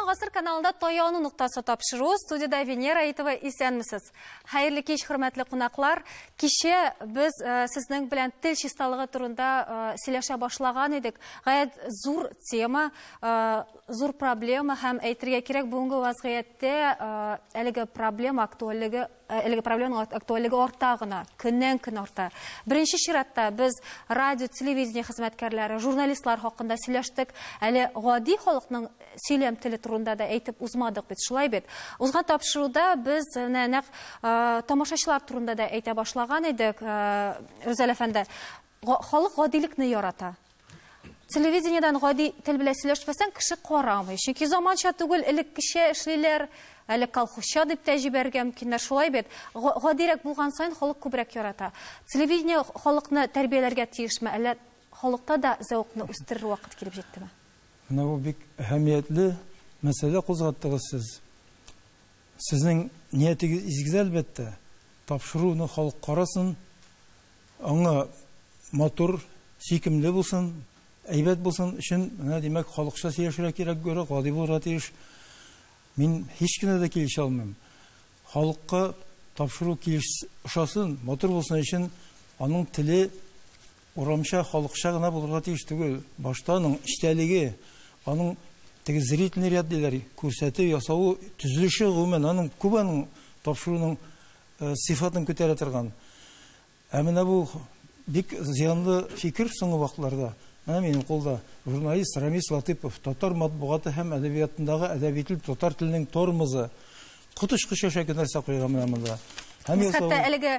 Яңа гасыр каналында Таяну ноктасы тапшыруы, студиядә Венера Аитова, исәнмесез. Хәерле кич, хөрмәтле кунаклар. Кичә без сезнең белән тел чисталыгы турында сөйләшә башлаган идек. Гаять зур тема, зур проблема һәм әйтергә кирәк, бүгенге вазгыятьтә әлеге проблема актуальлеге, әлеге проблеманың актуальлеге арта гына, көннән-көн арта. Беренче чиратта без радио, телевидение хезмәткәрләре, журналистлар хакында сөйләштек. Әле гади халыкның сөйләм теле турында да әйтеп узмадык бит, шулай бит. Узган тапшыруда без нәкъ тамашачылар турында да әйтә башлаган идек, Рүзәл әфәнде. Халык гадилекне ярата. Телевидениедән гади тел белән сөйләшмәсәң, кеше карамый. Чөнки заманча түгел, элеккечә эшлиләр, әле колхозча дип тә җибәрергә мөмкиннәр, шулай бит. Гадирәк булган саен халык күбрәк ярата. Телевидение халыкны тәрбияләргә тиешме, әллә халыкта да зәвыкны үстерер вакыт килеп җиттеме? Менә бу бик әһәмиятле мәсьәлә кузгаттыгыз сез. Сезнең ниятегез изге, әлбәттә. Тапшыруны халык карасын, аңа матур, сөйкемле булсын, әйбәт булсын өчен, менә димәк, халыкча сөйләшергә кирәк, күрә, гади булырга тиеш. Мин һич кенә дә килешә алмыйм. Халыкка тапшыру килеш ошасын, матур булсын өчен аның теле урамча, халыкча гына булырга тиеш түгел. Башта аның эчтәлеге, аның теге зрительный ряд диләр, күрсәтү, ясавы, төзелеше гомумән, аның күп аның тапшыруның сыйфатын күтәрә торган. Ә менә бу бик зыянлы фикер соңгы вакытларда. Менә минем кулда журналист Рамис Латыпов, татар матбугаты һәм әдәбиятындагы әдәби тел, татар теленең тормозы. Коточкыч әшәке нәрсә куйган менә монда. Һәм Без хәтта әлеге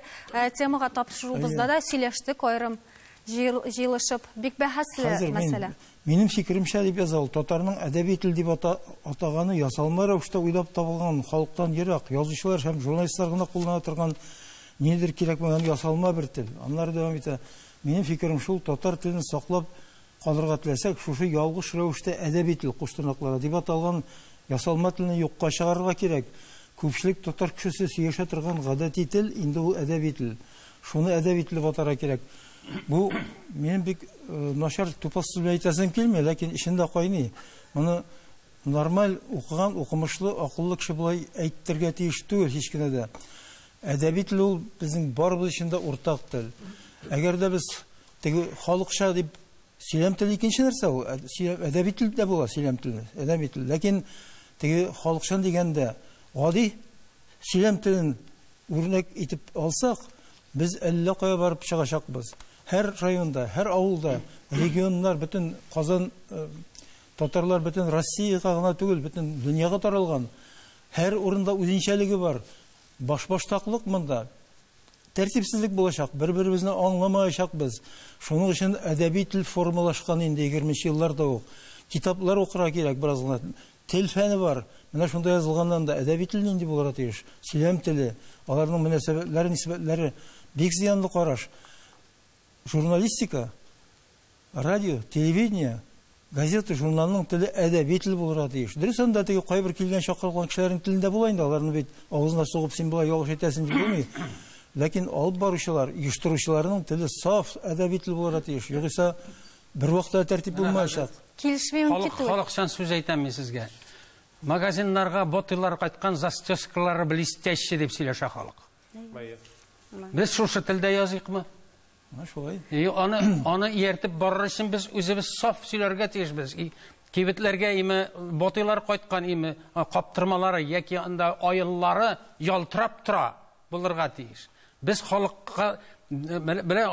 темага тапшыруыбызда да сөйләштек, аерым җыелышып, бик бәхәсле мәсьәлә. Минем фикеремчә дип яза ул, татарның әдәби тел дип атаганы ясалма рәвештә уйлап табылган, халыктан ерак, язучылар һәм журналистлар гына куллана торган нидер кирәкмәгән ясалма бер тел. Аннары дәвам итә. Минем фикерем шул, татар телен саклап калырга теләсәк, шушы ялгыш рәвештә әдәби тел куштырнаклары дип аталган ясалма телне юкка чыгарырга кирәк. Күпчелек татар кешесе сөйләшә торган гадәти тел инде ул әдәби тел. Шуны әдәби тел дип атарга кирәк. Бу минем бик начар тупас сүз белән әйтәсем килми, ләкин эчендә кайный. Моны нормаль укыган, укымышлы, акыллы кеше болай әйтергә тиеш түгел һич кенә дә. Әдәби тел ул безнең барыбыз өчен дә уртак тел. Әгәр дә без теге халыкча дип сөйләм теле икенче нәрсә ул. Әдәби тел дә була сөйләм теле, әдәби тел. Ләкин теге халыкчан дигәндә гади сөйләм телен үрнәк итеп алсак, без әллә кая барып чыгачакбыз. Һәр районда, һәр авылда, регионнар, бөтен Казан, татарлар бөтен Россиягә гына түгел, бөтен дөньяга таралган. Һәр урында үзенчәлеге бар. Башбаштаклык монда. Тәртипсезлек булачак, бер-беребезне аңламаячакбыз. Шуның өчен әдәби тел формалашкан инде егерменче елларда ук. Китаплар укырга кирәк бераз гына. Тел фәне бар. Менә шунда язылганнан да әдәби тел нинди булырга тиеш? Сөйләм теле, аларның мөнәсәбәтләре, нисбәтләре бик зыянлы караш. Журналистика, радио, телевидение, газета, журналның теле әдәби тел булырга тиеш. Дөрес, анда теге кайбер килгән чакырылган кешеләрнең телендә була инде, аларны бит авызына сугып син болай ялгыш әйтәсең дип булмый. Ләкин алып баручылар, оештыручыларның теле саф әдәби тел булырга тиеш. Югыйсә бер вакытта тәртип булмаячак. Килешмим китү. Халыкчан сүз әйтәм мин сезгә. Магазиннарга ботылар кайткан застежкалары блестящий дип сөйләшә халык. Без шушы телдә языйкмы? Менә шулай. И аны ияртеп барыр өчен без үзебез саф сөйләргә тиешбез. И кибетләргә име ботылар кайткан име каптырмалары яки анда аеллары ялтырап тора булырга тиеш. Без халыкка белә,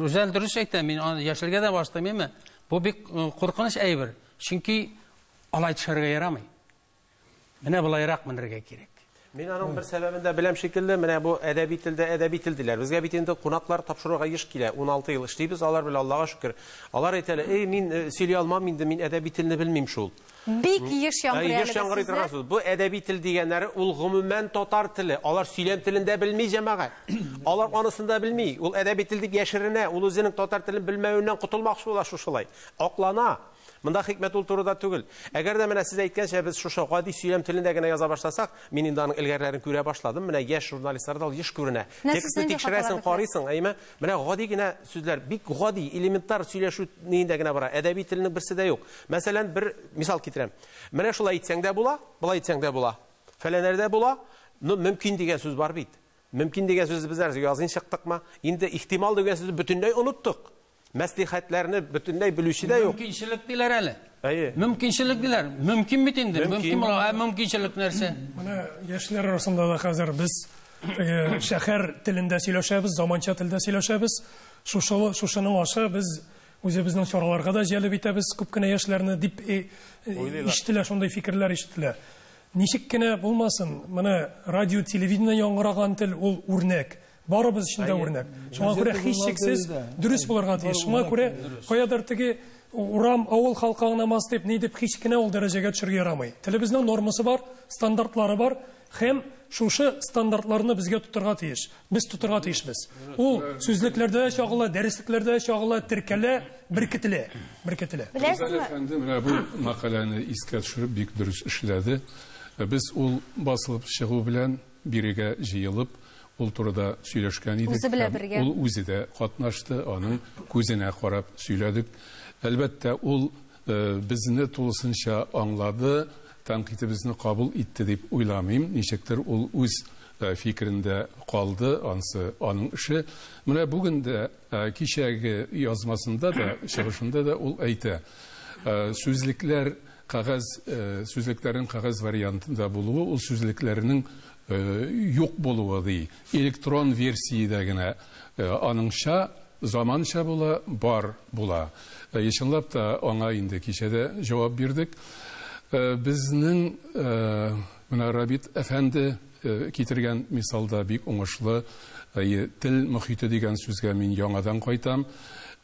Рүзәл дөрес әйтә, мин аны яшелгә дә бастым, име? Бу бик куркыныч әйбер. Чөнки алай төшәргә ярамый. Менә болайрак менергә кирәк. Мин аның бер сәбәбен дә беләм шикелле, менә бу әдәби телдә әдәби тел диләр. Безгә бит инде кунаклар тапшыруга еш килә. 16 ел эшлибез алар белән, Аллага шөкер. Алар әйтәләр, эй, мин сөйли алмам инде, мин әдәби телне белмим шул. Бик еш яңгырый Еш әлеге яңгырый сүзләр. торган сүз. Бу әдәби тел дигәннәре ул гомумән татар теле. Алар сөйләм телен дә белми, җәмәгать. Алар анысын да белми. Ул әдәби тел дип яшеренә, ул үзенең татар телен белмәвеннән котылмакчы була шушылай. Аклана. Монда хикмәт ул турыда түгел. Әгәр дә менә сез әйткәнчә без шушы гади сөйләм телендә генә яза башласак, мин инде аның элгәрләрен күрә башладым. Менә яшь журналистларда ул еш күренә. Текстны тикшерәсең, карыйсың, әйме? Менә гади генә сүзләр, бик гади, элементар сөйләшү ниендә генә бара. Әдәби телнең берсе дә юк. Мәсәлән, бер мисал китерәм. Менә шулай әйтсәң дә була, болай әйтсәң дә була. Фәләнәрдә була, но мөмкин дигән сүз бар бит. Мөмкин дигән сүз без нәрсә язын чыктыкмы? Инде ихтимал дигән сүзне бөтенләй оныттык. Мәслихәтләрне бөтенләй белүче дә юк. Мөмкинчелек диләр әле. Әйе. Мөмкинчелек диләр. Мөмкин бит инде. Мөмкин була. Ә мөмкинчелек нәрсә? Менә яшьләр арасында да хәзер без шәһәр телендә сөйләшәбез, заманча телдә сөйләшәбез. Шушының аша без үзебезнең чараларга да җәлеп итәбез күп кенә яшьләрне дип ишетелә, шундый фикерләр ишетелә. Ничек кенә булмасын, менә радио, телевидение яңгыраган тел ул үрнәк. Барыбыз өчен дә үрнәк. Шуңа күрә һичшиксез дөрес булырга тиеш. Шуңа күрә каядыр теге урам, авыл халкы аңламас дип, ни дип һич кенә ул дәрәҗәгә төшергә ярамый. Телебезнең нормасы бар, стандартлары бар һәм шушы стандартларны безгә тотырга тиеш. Без тотырга тиешбез. Ул сүзлекләрдә чагыла, дәреслекләрдә чагыла, теркәлә, беркетелә, беркетелә. Ризаль әфәнде менә бу мәкаләне искә төшереп бик дөрес эшләде. Без ул басылып чыгу белән бирегә җыелып, ул турыда сөйләшкән идек. Үзе белән бергә. Ул үзе дә катнашты, аның күзенә карап сөйләдек. Әлбәттә, ул безне тулысынча аңлады, тәнкыйтебезне кабул итте дип уйламыйм. Ничектер ул үз фикерендә калды, ансы аның эше. Менә бүген дә кичәге язмасында да, чыгышында да ул әйтә. Сүзлекләр кәгазь, сүзлекләрнең кәгазь вариантында булуы, ул сүзлекләрнең юк булуы ди. Электрон версиядә генә аныңча заманча була, бар була. Чынлап та аңа инде кичәдә җавап бирдек. Безнең менә Рабит әфәнде китергән мисалда бик уңышлы тел мөхите дигән сүзгә мин яңадан кайтам.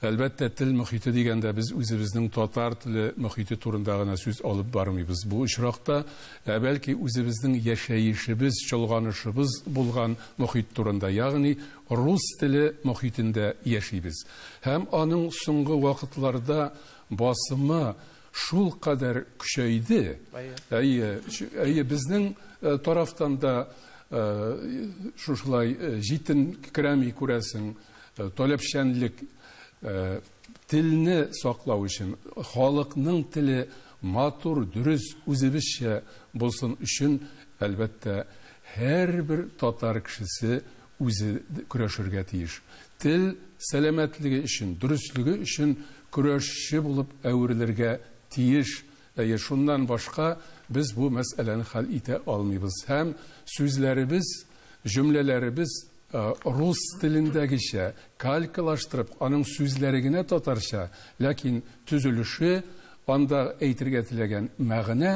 Әлбәттә, тел мөхите дигәндә без үзебезнең татар теле мөхите турында гына сүз алып бармыйбыз. Бу очракта, бәлки үзебезнең яшәешебез, чолганышыбыз булган мөхит турында, ягъни рус теле мөхитендә яшибез. Һәм аның соңгы вакытларда басымы шул кадәр көчәйде. Әйе, әйе, безнең тарафтан да шушылай җитен керәми күрәсең, таләпчәнлек телне саклау өчен, халыкның теле матур, дөрес, үзебезчә булсын өчен, әлбәттә, һәрбер татар кешесе үзе көрәшергә тиеш. Тел сәламәтлеге өчен, дөреслеге өчен көрәшче булып әверелергә тиеш. Әйе, шуннан башка без бу мәсьәләне хәл итә алмыйбыз. Һәм сүзләребез, җөмләләребез рус телендәгечә калькалаштырып, аның сүзләре генә татарча, ләкин төзелеше, анда әйтергә теләгән мәгънә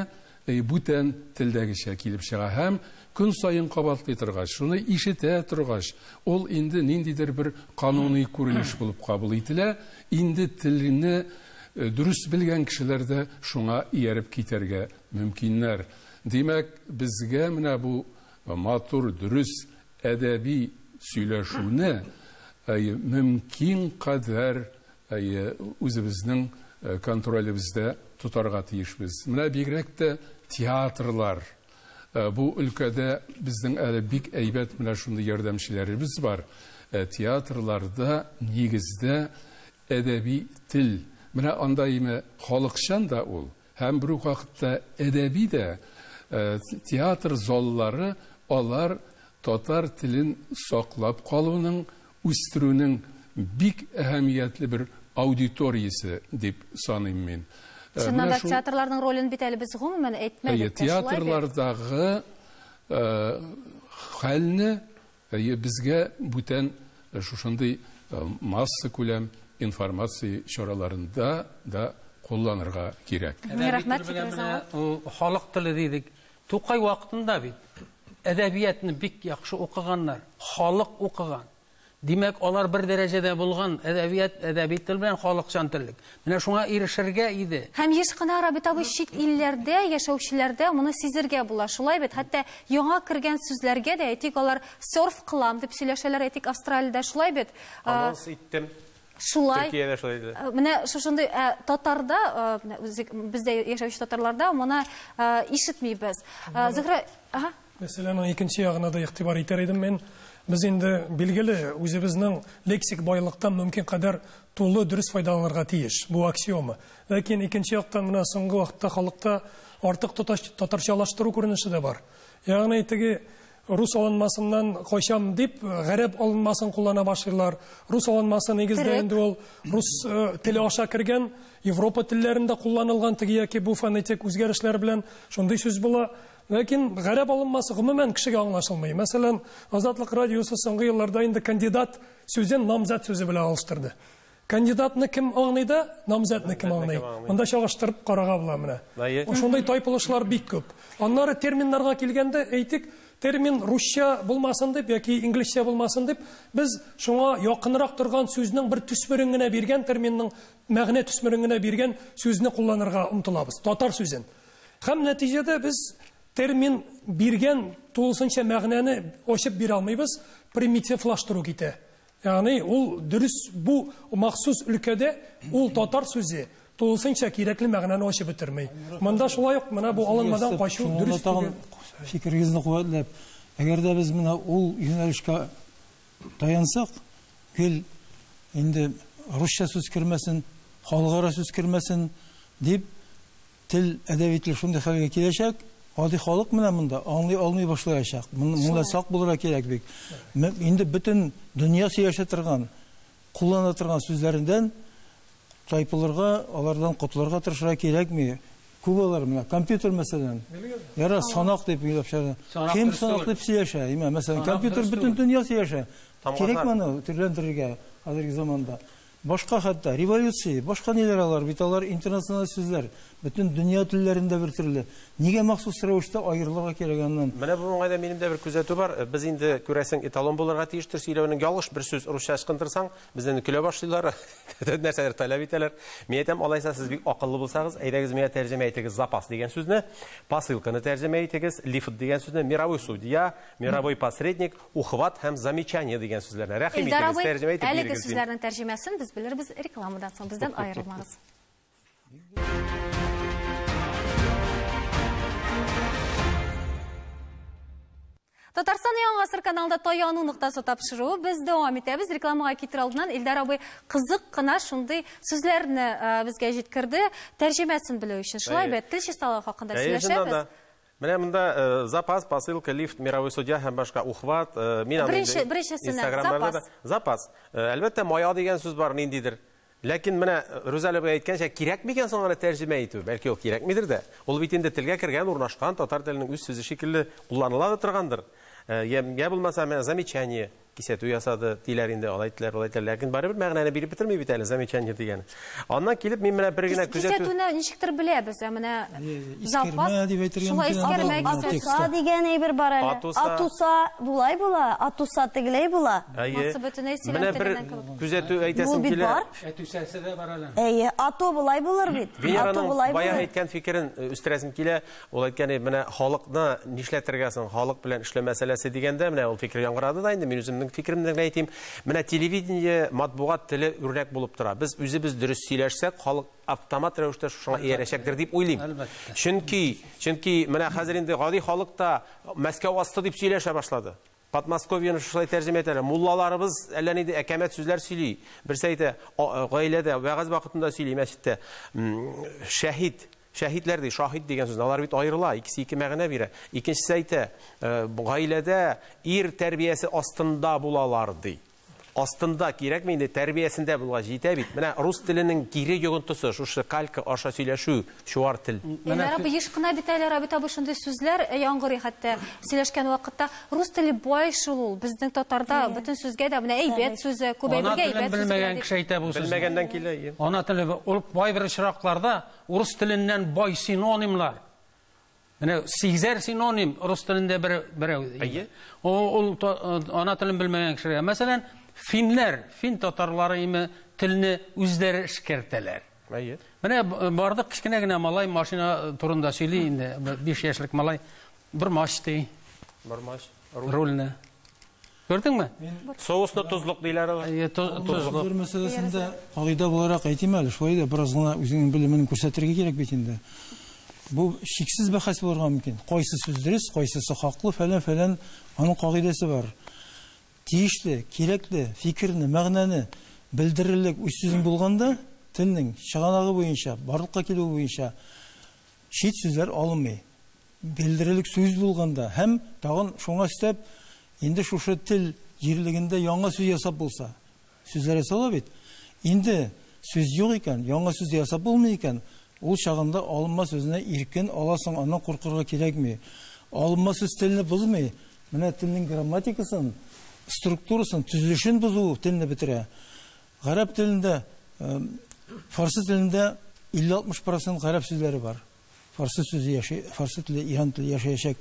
бүтән телдәгечә килеп чыга. Һәм көн саен кабатлый торгач, шуны ишетә торгач, ул инде ниндидер бер кануни күренеш булып кабул ителә. Инде телне дөрес белгән кешеләр дә шуңа ияреп китәргә мөмкиннәр. Димәк, безгә менә бу матур, дөрес әдәби сөйләшүне мөмкин кадәр үзебезнең контролебездә тотарга тиешбез. Менә бигрәк тә театрлар. Бу өлкәдә безнең әле бик әйбәт менә шундый ярдәмчеләребез бар. Театрларда нигездә әдәби тел. Менә анда име халыкчан да ул, һәм бер үк вакытта әдәби дә театр заллары алар татар телен саклап калуның, үстерүнең бик әһәмиятле бер аудиториясе дип саныйм мин. Чыннан да театрларның ролен бит әле без гомумән әйтмәдек. Театрлардагы хәлне безгә бүтән шушындый масса күләм информация чараларында да кулланырга кирәк. Рәхмәт, халык теле дидек. Тукай вакытында бит әдәбиятны бик яхшы укыганнар, халык укыган. Димәк, алар бер дәрәҗәдә булган әдәбият, әдәби тел белән халыкчан теллек. Менә шуңа ирешергә иде. Һәм еш кына Рабит абый чит илләрдә яшәүчеләрдә моны сизергә була. Шулай бит, хәтта яңа кергән сүзләргә дә әйтик, алар серф кылам дип сөйләшәләр, әйтик, Австралиядә шулай бит. Анонс иттем. Шулай. Төркиядә шулай диләр. Менә шушындый татарда, бездә яшәүче татарларда моны ишетмибез. Зөһрә, ага. Мәсьәләнең икенче ягына да игътибар итәр идем мин. Без инде билгеле үзебезнең лексик байлыктан мөмкин кадәр тулы дөрес файдаланырга тиеш. Бу аксиома. Ләкин икенче яктан менә соңгы вакытта халыкта артык татарчалаштыру күренеше дә бар. Ягъни теге рус алынмасыннан кайчан дип гарәп алынмасын куллана башлыйлар. Рус алынмасы нигездә инде ул рус теле аша кергән, Европа телләрендә кулланылган теге яки бу фонетик үзгәрешләр белән шундый сүз була. Ләкин гарәп алынмасы гомумән кешегә аңлашылмый. Мәсәлән, Азатлык радиосы соңгы елларда инде кандидат сүзен намзәт сүзе белән алыштырды. Кандидатны кем аңлый да, намзәтне кем аңлый. Монда чагыштырып карарга була менә. Шундый тайпылышлар бик күп. Аннары терминнарга килгәндә, әйтик, термин русча булмасын дип яки инглизчә булмасын дип, без шуңа якынрак торган сүзнең бер төсмерен генә биргән, терминның мәгънә төсмерен генә биргән сүзне кулланырга омтылабыз, татар сүзен. Һәм нәтиҗәдә без термин биргән тулысынча мәгънәне ачып бирә алмыйбыз, примитивлаштыру китә. Ягъни ул дөрес бу махсус өлкәдә ул татар сүзе тулысынча кирәкле мәгънәне ачып бетерми. Монда шулай ук менә бу алынмадан качу дөрес түгел. Фикерегезне куәтләп, әгәр дә без менә ул юнәлешкә таянсак, гел инде русча сүз кермәсен, халыкара сүз кермәсен дип тел, әдәби тел шундый хәлгә киләчәк, гади халык менә монда аңлый алмый башлаячак. Монда сак булырга кирәк бик. Инде бөтен дөнья сөйләшә торган, куллана торган сүзләреннән тайпылырга, алардан котылырга тырышырга кирәкми. Күп алар менә компьютер мәсәлән. Яра санак дип сөйләшә. Кем санак дип сөйләшә? Мәсәлән, компьютер бөтен дөнья сөйләшә. Кирәкме аны төрләндерергә хәзерге заманда? Башка хәтта революция, башка ниләр алар, бит алар интернациональ сүзләр, бөтен дөнья телләрендә бер төрле. Нигә махсус рәвештә аерылырга кирәк аннан? Менә бу уңайда минем дә бер күзәтү бар. Без инде күрәсең эталон булырга тиештер сөйләүнең ялгыш бер сүз русча ычкындырсаң, бездән көлә башлыйлар, нәрсәләр таләп итәләр. Мин әйтәм, алайса сез бик акыллы булсагыз, әйдәгез миңа тәрҗемә итегез запас дигән сүзне, посылканы тәрҗемә итегез, лифт дигән сүзне, мировой судья, мировой посредник, ухват һәм замечание дигән сүзләрне. Рәхим итегез, тәрҗемә итеп бирегез. Әлеге сүзләрнең тәрҗемәсен без белербез рекламадан соң, бездән аерылмагыз. Татарстан Яңа гасыр каналында таяну ноктасы тапшыруы без дәвам итәбез. Рекламага китер алдыннан Илдар абый кызык кына шундый сүзләрне безгә җиткерде, тәрҗемәсен белү өчен. Шулай бит, тел чисталыгы хакында сөйләшәбез. Менә монда запас, посылка, лифт, мировой судья һәм башка ухват. Беренчесенә запас. Запас. Әлбәттә, мая дигән сүз бар ниндидер. Ләкин менә Рүзәл абый әйткәнчә, кирәкме икән соң аны тәрҗемә итү? Бәлки ул кирәкмидер дә. Ул бит инде телгә кергән, урнашкан, татар теленең үз сүзе шикелле кулланыла да торгандыр. Я булмаса, менә замечание, кисәтү ясады, диләр инде, алай әйттеләр, алай әйттеләр. Ләкин барыбер мәгънәне биреп бетерми бит әле замечание дигәне. Аннан килеп мин менә бер генә күзәтү. Кисәтүне ничектер беләбез, ә менә запас. Шулай искәрмә Атуса дигән әйбер бар әле. Атуса булай була, атуса тегеләй була. Менә бер күзәтү әйтәсем килә. Әтүсәсе дә бар әле. Әйе, ату булай булыр бит. Венераның бая әйткән фикерен үстерәсем килә. Ул әйткән, менә халыкны нишләтергә соң, халык белән эшләү мәсьәләсе дигәндә, менә ул фикер яңгырады да инде, мин үземнең фикеремне генә әйтим. Менә телевидение, матбугат теле үрнәк булып тора. Без үзебез дөрес сөйләшсәк, халык автомат рәвештә шуңа иярәчәктер дип уйлыйм. Чөнки менә хәзер инде гади халык та Мәскәү асты дип сөйләшә башлады. Подмосковьены шулай тәрҗемә итәләр. Муллаларыбыз әллә нинди әкәмәт сүзләр сөйли. Берсе әйтә, гаиләдә вәгазь вакытында сөйли мәчеттә. Шәһид, шәһидләр ди, шаһид дигән сүз. Алар бит аерыла, икесе ике мәгънә бирә. Икенчесе әйтә, гаиләдә ир тәрбиясе астында булалар ди. Астында кирәкме инде, тәрбиясендә булгач җитә бит. Менә рус теленең кире йогынтысы, шушы калька аша сөйләшү, чуар тел. Менә абый еш кына бит әле Рабит абый шундый сүзләр яңгырый, хәтта сөйләшкән вакытта рус теле бай шул ул. Безнең татарда бөтен сүзгә дә менә әйбәт сүзе, күп әйбергә әйбәт сүзе. Белмәгән кеше әйтә бу сүзне. Белмәгәннән килә. Ана теле ул бай бер очракларда урыс теленнән бай синонимлар. Менә сигезәр синоним рус телендә берәү. Ул ана телен белмәгән кешеләргә. Мәсәлән, финнәр, фин татарлары име телне үзләре эшкәртәләр. Менә бардык кечкенә генә малай машина турында сөйли инде, 5 яшьлек малай. Бормач ди. Бормач. Рульне. Күрдеңме? Соусны тозлык диләр алар. Тозлык. Бер мәсьәләсендә кагыйдә буларак әйтим әле, шулай да бераз гына үзеңнең белемен күрсәтергә кирәк бит инде. Бу шиксез бәхәс булырга мөмкин. Кайсы сүз дөрес, кайсысы хаклы, фәлән-фәлән, аның кагыйдәсе бар. Тиешле, кирәкле фикерне, мәгънәне белдерерлек үз сүзең булганда, телнең чыганагы буенча, барлыкка килүе буенча чит сүзләр алынмый. Белдерерлек сүз булганда һәм тагын шуңа өстәп, инде шушы тел җирлегендә яңа сүз ясап булса, сүзләр ясала бит. Инде сүз юк икән, яңа сүз ясап булмый икән, ул чагында алынма сүзне иркен аласың, аннан куркырга кирәкми. Алынма сүз телне бозмый. Менә телнең грамматикасын, структурасын, төзелешен бозу телне бетерә. Гарәп телендә, фарсы телендә 50-60% гарәп сүзләре бар. Фарсы сүзе яши, фарсы теле, Иран теле яшәячәк.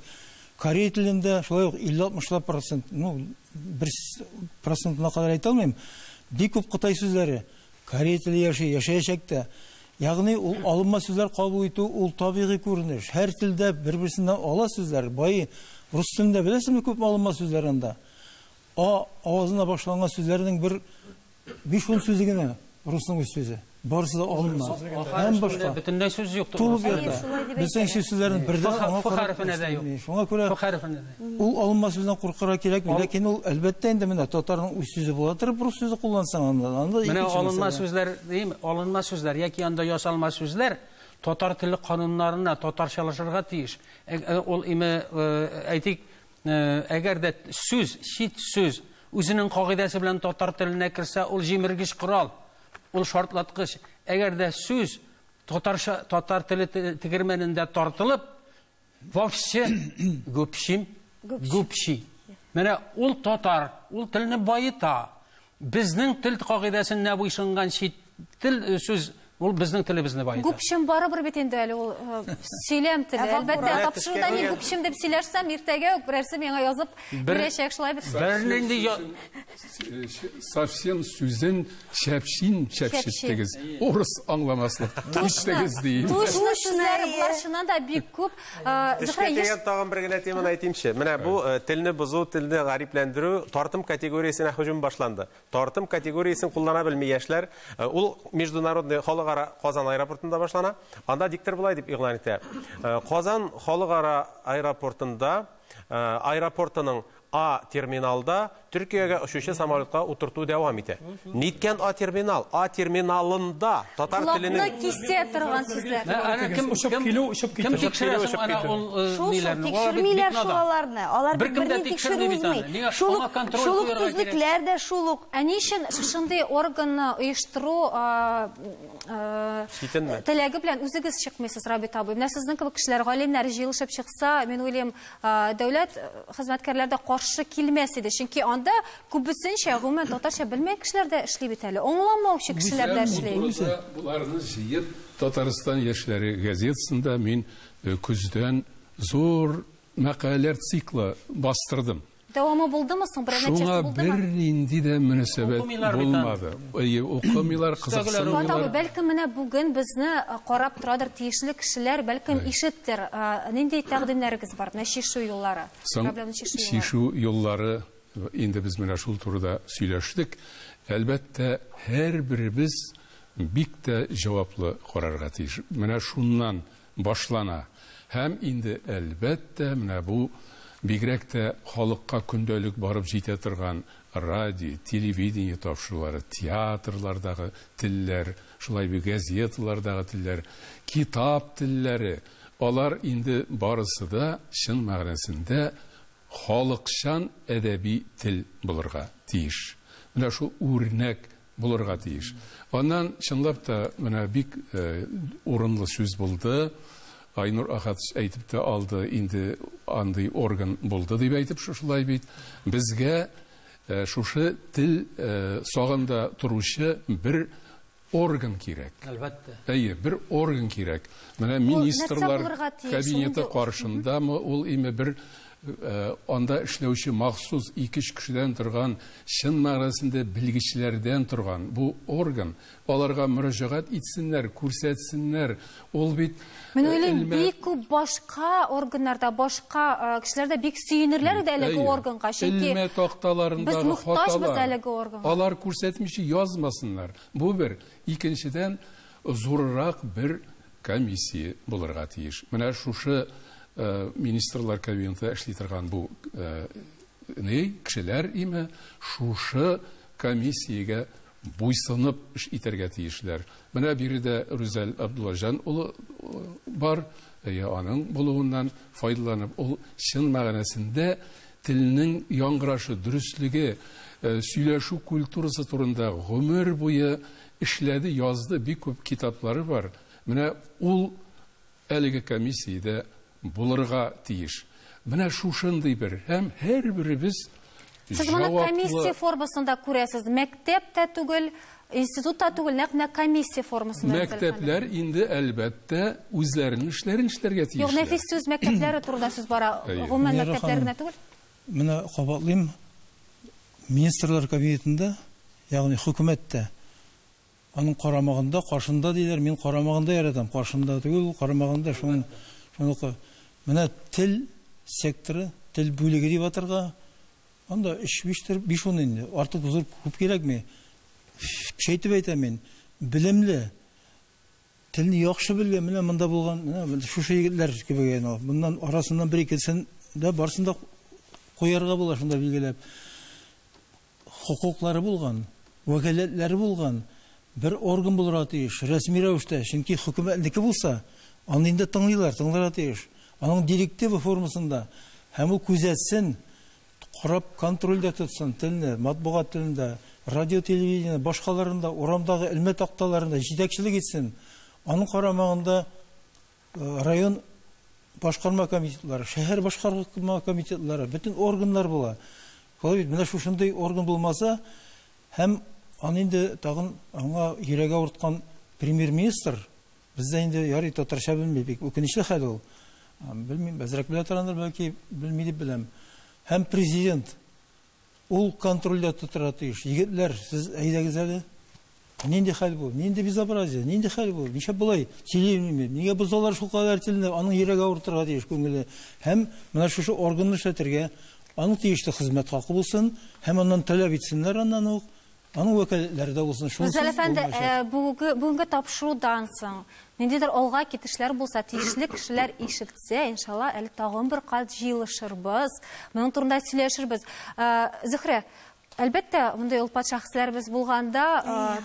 Корея телендә шулай ук 50-60%, ну, бер процентына кадәр әйтә алмыйм. Бик күп Кытай сүзләре корея теле яши, яшәячәк тә. Ягъни ул алынма сүзләр кабул итү ул табигый күренеш. Һәр телдә бер-берсеннән ала сүзләр. Бай рус телендә беләсезме күп алынма сүзләр анда? А авазына башланган сүзләрнең бер 5-10 сүзе генә русның үз сүзе. Барысы да алынма. Һәм башка. Бөтенләй сүз юк. Тулып ята. Безнең сүз сүзләрен бердән аңа карап. Шуңа күрә ул алынма сүздән куркырга кирәкми. Ләкин ул әлбәттә инде менә татарның үз сүзе була торып рус сүзе куллансаң анда. Анда менә алынма сүзләр дим, алынма сүзләр яки анда ясалма сүзләр татар теле кануннарына татарчалашырга тиеш. Ул име әйтик, әгәр дә сүз, чит сүз үзенең кагыйдәсе белән татар теленә керсә, ул җимергеч корал, ул шартлаткыч. Әгәр дә сүз татарча татар теле тегермәнендә тартылып, вообще гүпчим, гүпчи. Менә ул татар, ул телне байыта. Безнең тел кагыйдәсенә буйсынган чит тел сүз ул безнең телебезне байыта. Гүпчим барыбер бит инде әле ул сөйләм теле. Әлбәттә, тапшыруда мин гүпчим дип сөйләшсәм, иртәгә үк берәрсе миңа язып бирәчәк, шулай бит. Бернинди совсем сүзен чәпшин чәпшеттегез. Урыс аңламаслык. Иттегез ди. Точно сүзләр булар чыннан да бик күп. Зөһрә, тагын бер генә теманы әйтимче. Менә бу телне бозу, телне гарипләндерү тартым категориясенә һөҗүм башланды. Тартым категориясен куллана белми яшьләр. Ул международный халыкара Казан аэропортында башлана. Анда диктор булай дип игълан итә. Казан халыкара аэропортында аэропортының А терминалда Төркиягә очучы самолетка утырту дәвам итә. Ниткән А терминал? А терминалында татар теленең Колакны кисә торган сүзләр. Кем очып килү, очып китү. Кем тикшерә соң ана ул ниләрне? Тикшермиләр шул аларны. Алар берни тикшерү узмый. Шул ук сүзлекләр дә шул ук. Ә ни өчен шушындый органны оештыру теләге белән үзегез чыкмыйсыз, Рабит абый? Менә сезнең кебек кешеләр, галимнәр җыелышып чыкса, мин уйлыйм, дәүләт хезмәткәрләре дә каршы килмәс иде. Чөнки анда күбесенчә гомумән татарча белмәгән кешеләр дә эшли бит әле. Аңламаучы кешеләр дә эшли. Буларны җыеп Татарстан яшьләре газетасында мин көздән зур мәкаләләр циклы бастырдым. Дәвамы булдымы соң? Берәр нәтиҗәсе булдымы? Шуңа бернинди дә мөнәсәбәт булмады. Укымыйлар, кызыксынмыйлар. Бәлкем менә бүген безне карап торадыр тиешле кешеләр, бәлкем ишеттер. Нинди тәкъдимнәрегез бар? Менә чишү юллары. Проблеманы чишү юллары. Чишү юллары инде без менә шул турыда сөйләштек. Әлбәттә, һәрберебез бик тә җаваплы карарга тиеш. Менә шуннан башлана. Һәм инде әлбәттә менә бу бигрәк тә халыкка көндәлек барып җитә торган радио, телевидение тапшырулары, театрлардагы телләр, шулай бит газеталардагы телләр, китап телләре, алар инде барысы да чын мәгънәсендә халыкчан әдәби тел булырга тиеш. Менә шул үрнәк булырга тиеш. Аннан чынлап та менә бик урынлы сүз булды. Айнур Ахатович әйтеп тә алды, инде андый орган булды дип әйтеп шушылай бит. Безгә шушы тел сагында торучы бер орган кирәк. Әлбәттә. Әйе, бер орган кирәк. Менә министрлар кабинеты каршындамы ул име бер анда эшләүче махсус 2-3 кешедән торган, чын мәгънәсендә белгечләрдән торган бу орган, аларга мөрәҗәгать итсеннәр, күрсәтсеннәр. Ул бит Мин уйлыйм, бик күп башка органнарда, башка кешеләр дә бик сөенерләр иде әлеге органга, чөнки элмә такталарындагы без мохтаҗбыз хаталар, әлеге органга. Алар күрсәтмичә язмасыннар. Бу бер. Икенчедән, зуррак бер комиссия булырга тиеш. Менә шушы министрлар кабинетында эшли торган бу кешеләр име шушы комиссиягә буйсынып эш итәргә тиешләр. Менә биредә Рүзәл Абдуллаҗан улы бар, аның булуыннан файдаланып, ул чын мәгънәсендә телнең яңгырашы, дөреслеге, сөйләшү культурасы турында гомер буе эшләде, язды, бик күп китаплары бар. Менә ул әлеге комиссиядә булырга тиеш. Менә шушындый бер һәм һәрберебез Сез моны комиссия формасында күрәсез. Мәктәп тә түгел, институт та түгел, нәкъ менә комиссия формасында. Мәктәпләр инде әлбәттә үзләренең эшләрен эшләргә тиешләр. Юк, нәфис сүз мәктәпләре турында сүз бара. Гомумән мәктәпләр генә түгел. Менә кабатлыйм, Министрлар кабинетында, ягъни хөкүмәттә, аның карамагында, каршында диләр, мин карамагында яратам, каршында түгел, карамагында шуныкы. Менә тел секторы, тел бүлеге дип атырга, анда 3-5 5-10 инде, артык зур күп кирәкми. Шәйтеп әйтәм мин, белемле, телне яхшы белгән, менә монда булган, менә шушы егетләр кебек инде. Моннан арасыннан бер икесен дә барсын да куярга була шунда билгеләп. Хокуклары булган, вәкаләтләре булган бер орган булырга тиеш, рәсми рәвештә, чөнки хөкүмәтнеке булса, аны инде тыңлыйлар, тыңларга тиеш. Аның директива формасында һәм ул күзәтсен, карап контрольдә тотсын телне, матбугат телендә, радио, телевидение, башкаларында, урамдагы элмә такталарында җитәкчелек итсен. Аның карамагында район башкарма комитетлары, шәһәр башкарма комитетлары, бөтен органнар була. Шулай бит, менә шушындый орган булмаса, һәм аны инде тагын аңа йөрәге авырткан премьер-министр, бездә инде ярый татарча белми, бик үкенечле хәл ул. Белмим, әзрәк белә торгандыр, бәлки белми дип беләм. Һәм президент ул контрольдә тотырга тиеш. Егетләр, сез әйдәгез әле. Нинди хәл бу? Нинди безобразие? Нинди хәл бу? Ничә болай сөйләйме? Нигә бозалар шул кадәр телне? Аның йөрәге авыртырга тиеш күңеле. Һәм менә шушы органны эшләтергә, аның тиешле хезмәт хакы булсын, һәм аннан таләп итсеннәр аннан ук. Аның вәкаләтләре дә булсын. Рүзәл әфәнде, бүгенге тапшырудан соң ниндидер алга китешләр булса, тиешле кешеләр ишетсә, иншалла, әле тагын бер кат җыелышырбыз, моның турында сөйләшербез. Зөһрә, әлбәттә, мондый олпат шәхесләребез булганда,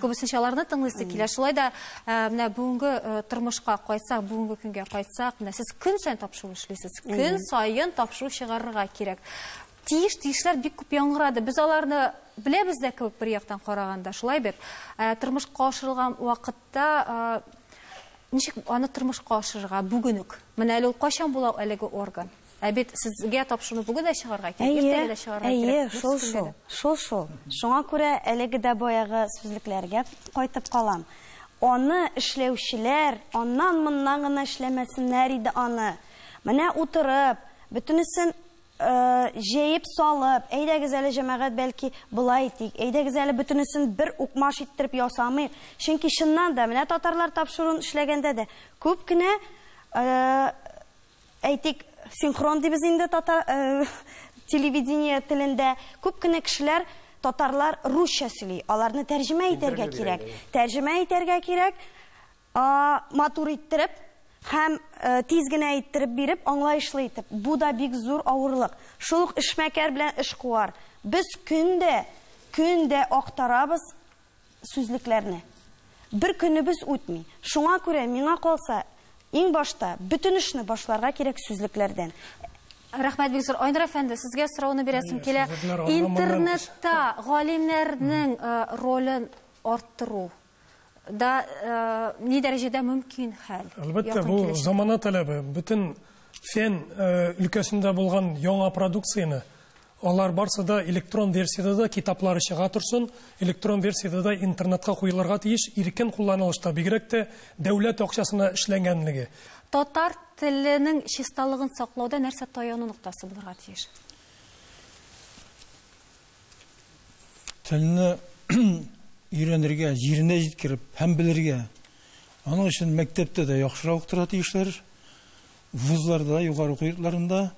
күбесенчә аларны тыңлыйсы килә. Шулай да менә бүгенге тормышка кайтсак, бүгенге көнгә кайтсак, менә сез көн саен тапшыру эшлисез, көн саен тапшыру чыгарырга кирәк. Тиеш-тиешләр бик күп яңгырады. Без аларны беләбез дә кебек бер яктан караганда, шулай бит. Тормышка ашырылган вакытта ничек аны тормышка ашырырга бүген үк? Менә әле ул кайчан була әлеге орган? Ә бит сезгә тапшыруны бүген дә чыгарга кирәк, иртәгә дә чыгарга кирәк. Әйе, шул-шул. Шул-шул. Шуңа күрә әлеге дә баягы сүзлекләргә кайтып калам. Аны эшләүчеләр аннан-моннан гына эшләмәсеннәр иде аны. Менә утырып, бөтенесен җәеп салып, әйдәгез әле җәмәгать, бәлки болай итик, әйдәгез әле бөтенесен бер укмаш иттереп ясамыйк. Чөнки чыннан да менә татарлар тапшыруын эшләгәндә дә күп кенә, әйтик, синхрон дибез инде татар телевидение телендә, күп кенә кешеләр татарлар русча сөйли. Аларны тәрҗемә итәргә кирәк. Тәрҗемә итәргә кирәк, матур иттереп һәм тиз генә иттереп биреп, аңлаешлы итеп. Бу да бик зур авырлык. Шул ук эшмәкәр белән эшкуар. Без көндә, көндә актарабыз сүзлекләрне. Бер көнебез үтми. Шуңа күрә миңа калса, иң башта бөтен эшне башларга кирәк сүзлекләрдән. Рәхмәт бик зур. Айнур әфәнде, сезгә сорауны бирәсем килә. Интернетта галимнәрнең ролен арттыру да ни дәрәҗәдә мөмкин хәл? Әлбәттә, бу замана таләбе. Бөтен фән өлкәсендә булган яңа продукцияне алар барсы да электрон версияда да китаплары чыга торсын, электрон версияда да интернетка куелырга тиеш, иркен кулланылышта, бигрәк тә дәүләт акчасына эшләнгәнлеге. Татар теленең чисталыгын саклауда нәрсә таяну ноктасы булырга тиеш? Телне өйрәнергә, җиренә җиткереп һәм белергә. Аның өчен мәктәптә дә яхшырак укытырга тиешләр, вузларда, югары уку йортларында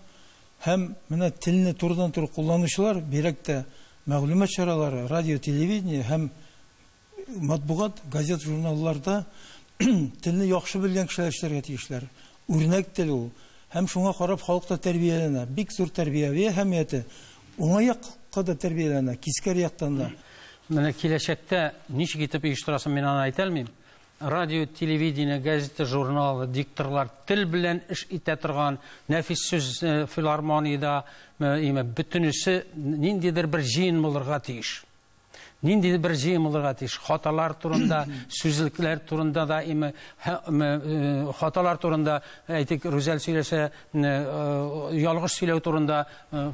һәм менә телне турыдан-туры кулланучылар, бигрәк тә мәгълүмат чаралары, радио, телевидение һәм матбугат, газет, журналларда телне яхшы белгән кешеләр эшләргә тиешләр. Үрнәк тел ул. Һәм шуңа карап халык та тәрбияләнә. Бик зур тәрбияви әһәмияте. Уңай якка да тәрбияләнә, кискәр яктан да. Менә киләчәктә ничек итеп оештырасың, мин аны әйтә алмыйм. Радио, телевидение, газета, журнал, дикторлар тел белән эш итә торган, нәфис сүз филармониядә, бөтенесе ниндидер бер җыен булырга тиеш. Ниндидер бер җыен булырга тиеш. Хаталар турында, сүзлекләр турында да, хаталар турында, әйтик, Рүзәл сөйләсә, ялгыш сөйләү турында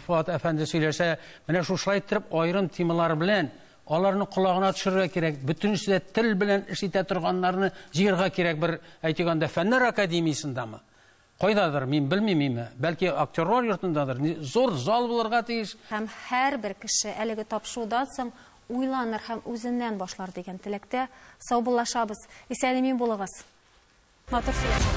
Фуат әфәнде сөйләсә, менә шушылай иттереп аерым темалар белән аларны колагына төшерергә кирәк. Бөтенесе дә тел белән эш итә торганнарны җыярга кирәк бер, әйтик, анда Фәннәр академиясендәме? Кайдадыр, мин белмим име. Бәлки актерлар йортындадыр. Зур зал булырга тиеш. Һәм һәрбер кеше әлеге тапшырудан соң уйланыр һәм үзеннән башлар дигән теләктә саубуллашабыз. Исән-имин булыгыз. Матур сөйләшеп.